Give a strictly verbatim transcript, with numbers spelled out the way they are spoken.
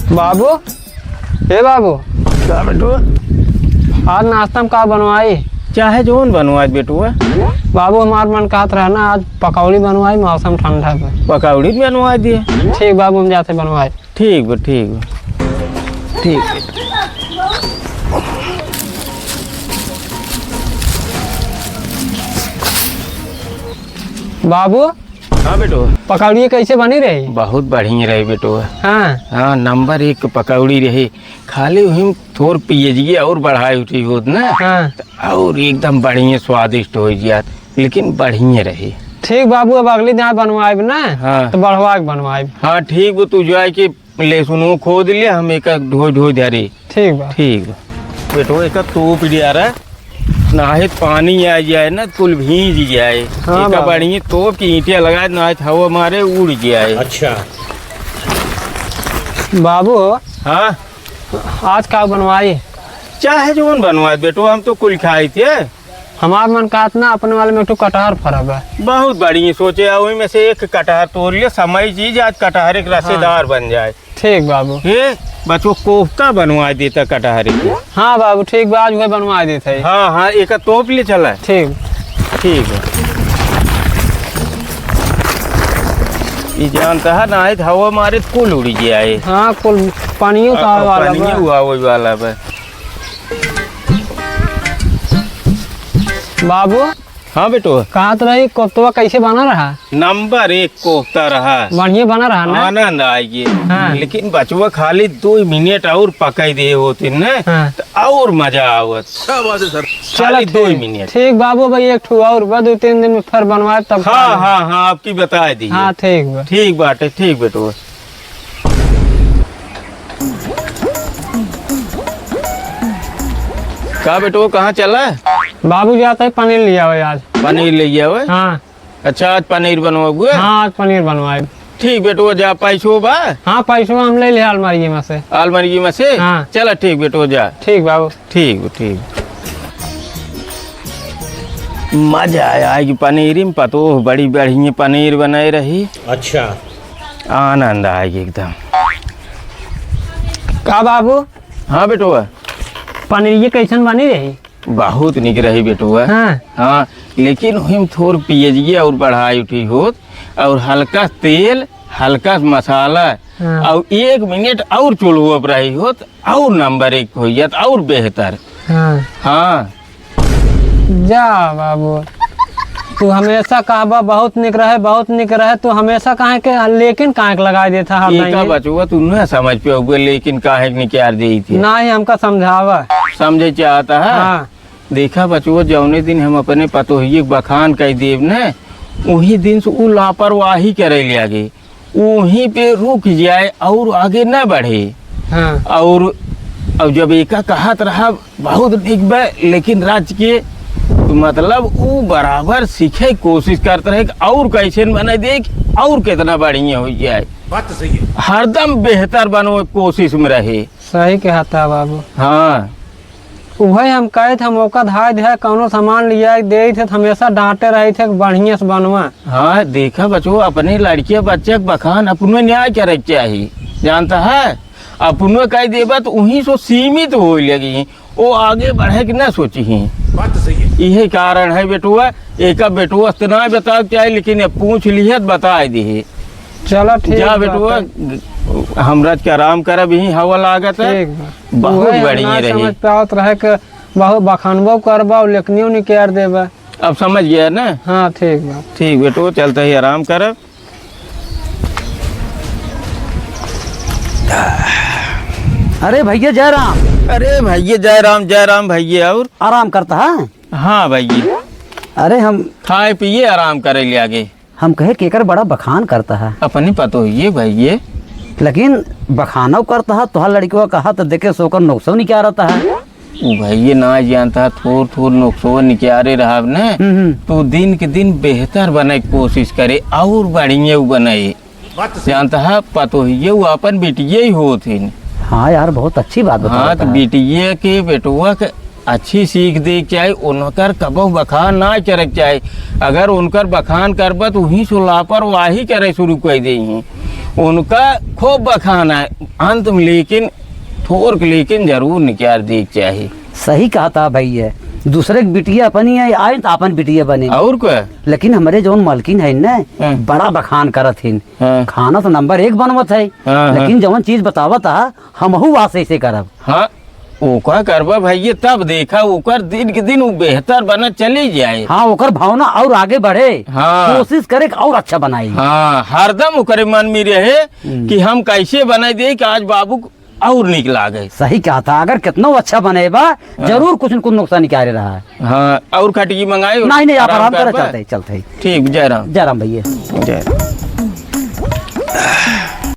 बाबू, ए बाबू। का बेटुआ? आज नाश्ता में का बनवाई? चाहे जौन बनवाई बेटुआ। बाबू, हमार मन कहत रहा ना, आज पकौड़ी बनवाई, मौसम ठंडा बा। पकौड़ी बनवाई दिए। ठीक बाबू, हम जाते बनवाई। ठीक बा, ठीक बा। ठीक। बाबू, हाँ बेटो। पकौड़ी कैसे बनी रही? बहुत बढ़िया रही बेटो। हाँ। हाँ, नंबर एक पकौड़ी रही। खाली वही थोर पियजिए और बढ़ाई उठी होत ना, हाँ। त और एकदम बढ़िया स्वादिष्ट हो जात, लेकिन बढ़िया रही। ठीक बाबू, अब अगली दाई बनवाइब ना, हाँ। तो बढ़वा के बनवाइब। हाँ, ठीक बा, तू जाए के लहसुनो खोद ले, हम एक ढोई ढोई धरी। ठीक बा। ठीक बा। बेटो, एक तोप दिया रहा, नाहित पानी आ जाए ना, कुल भींज जाए। हाँ एक बाबू। बढ़िया तोप की ईंटिया लगाए, नाहित हवा मारे, उड़ जाए। अच्छा। बाबू। हाँ? आज का बनवाई? चाहे जौन बनवाए बेटो, हम तो कुल खाई थे। हमार मन कहत ना, अपने वाले में एक ठो कटहर फरब है। बहुत बढ़िया सोचे, आ वही में से एक कटहर तोड़ लिया, समय चीज आज कटहर एक रसेदार हाँ। बन जाए। ठीक बाबू। हे बचवा, कोफ्ता बनवा देता कटहर के। हाँ बाबू, ठीक बा, आज वही बनवा देते हैं। हाँ, हाँ, एक तोप ले चला। ठीक। ठीक है। ई जानता है ना, आज हवा मारे कुल उड़ जाए। हाँ, कुल पानियो तो आवे वाला बा। पानियो आवे वाला बा। बाबू। हाँ बेटो। कहत रही कोफ्तवा कैसे बना रहा? नंबर एक कोफ्ता रहा। बढ़िया बना रहा ना? आनंद आइए। हाँ। लेकिन बचवा खाली दो मिनट और पकाई दे होते न, हाँ। तो और मजा आवत। क्या बात है सर? चलो खाली दो ठीक। मिनट। ठीक बाबू भाई, एक ठो और बा, दो तीन दिन में फिर बनवाए तब हाँ, खा लेब। हाँ, हाँ, आपकी बताए दी। हाँ, ठीक बा। ठीक बाटे, ठीक बेटो। का बेटो, कहाँ चला? बाबू जाता है पनीर ले आवे आज। पनीर ले आवे? हाँ। अच्छा, आज पनीर बनवाबुए? हाँ, आज पनीर बनवाए। ठीक बेटो, जा, पैसो बा? हाँ, पैसो हम ले ले अलमारी में से। अलमारी में से? हाँ। चला ठीक बेटो, जा। ठीक बाबू। ठीक, ठीक। मजा आया कि पनीर में पतोह बड़ी बढ़िया पनीर बनाए रही। अच्छा। आनंद आए एकदम। का बाबू? हाँ बेटुआ। पनीर ये कैसन बनी रही? बहुत निक रही बेटुआ। हाँ। हाँ, लेकिन हम थोर पियजिए और बढ़ाई उठी होत, और हल्का तेल, हल्का मसाला, हाँ। और एक मिनट और चूल्हो पर रही होत, और नंबर एक हो जात, और बेहतर। हाँ। हाँ। जा बाबू, तू हमेशा कहबा बहुत निक रहे, बहुत निक रहे, तू हमेशा काहे के लेकिन काहे के लगाई देता है एका नहीं? बचुआ, तू ना समझ पे हुए, लेकिन काहे के निकाल दी थी? नहीं, हमका समझावा। समझे चाहता है? हाँ। देखा बचुआ, जौने दिन हम अपने पतोहिए के बखान कइ देब न, वही दिन से उ लापरवाही करे लागे, वहीं पे रुक जाए और आगे न बढ़े। हाँ। और अब जब एका कहत रहा बहुत निक बा, लेकिन राज के तो मतलब उ बराबर सीखे कोशिश करत रहे कि और कैसे न बने देख और कितना बढ़िया हो जाए। बात तो सही है। हरदम बेहतर बनो कोशिश में रहे। सही कहता बाबू। हाँ। उहे हम कहत हम ओका धाय दे, कौनो सामान लिया के देत है, हमेशा डांटे रही थे, बढ़िया से बनवा। हाँ, देखा बचो, अपने लड़के बच्चे के बखान अपने न्याय करे के चाही, जानता है? अपने कह देबा तो वहीं से सीमित हो लगी, वो आगे बढ़े के ना सोची ही। बात तो सही है। इहे कारण है बेटुआ, एका बेटुआ से ना बतावे के चाही, लेकिन अब पूछ लिहे तो बताए दिहे। चलो ठीक जा बा, बेटुआ, तब। हमरा के आराम करब, यहीं हवा लागत है। ठीक बा। बहुत उहे हम बढ़िया ना रही। समझ पावत रहे कि बहुत बखानबो करबा और लेखनियो निकाल देबा। अब समझ गया ना? हाँ, ठीक बा। ठीक बेटो, चलते ही आराम करब। अरे भैया जय राम। अरे भैया जय राम, जय राम भैया। और आराम करता है? हाँ भैया। अरे हम खाए पिए आराम करे ले आगे। हम कहे केकर बड़ा बखान करता है। अपनी पतोहिए भैये। लेकिन बखानौ करता है, तोहार लड़कवा कहा तो देखे सोकर नोक्सौ निकालता है। उ भैये ना जानता, थोर थोर नोक्सौ निकारे रहब न, हम्म, हम्म। तो दिन के दिन बेहतर बने के कोशिश करे और बढ़िया उ बने। बात तो सही। जानता है, पतोहिए उ अपन बिटिये ही होत हिन। हाँ यार, बहुत अच्छी बात बता हाँ, रहा तो है। बिटिये के बेटुआ के अच्छी सीख दे के चाही, उनकर कबो बखान ना करे के चाही। अगर उनकर बखान करबा तो वहीं से लापरवाही करे शुरू कर दे ही। उनका खूब बखान है अंत में, लेकिन थोर के लेकिन जरूर निकार देइ के चाही। सही कहत ह भइया, दूसरे के बिटिया अपनी है, आए त आपन बिटिया बने। और का? लेकिन हमरे जौन मलकिन है न, हाँ। बड़ा बखान करत हिन। हाँ। खाना त नंबर एक बनवत है, हाँ, हाँ। लेकिन जौन चीज बतावत ह, हमहू वासे से करब। हाँ, ओका करबा भइया, तब देखा ओकर दिन के दिन उ बेहतर बनत चली जाए। हाँ, ओकर भावना और आगे बढ़े, हाँ। कोशिश करे कि और अच्छा बनाई। हाँ, हरदम ओकरे मन में रहे हम्म। कि हम कैसे बनाई दे कि आज बाबू और नीक लागे। सही कहत ह, अगर कितनो अच्छा बनेबा, हाँ। जरूर कुछ न कुछ नुकसान निकाले रहा है। हाँ, और खटकी मंगाई, नहीं, नहीं, आप आराम आराम करे, करबा। चलते, चलते। ठीक, जय राम। जय राम भइया। जय राम।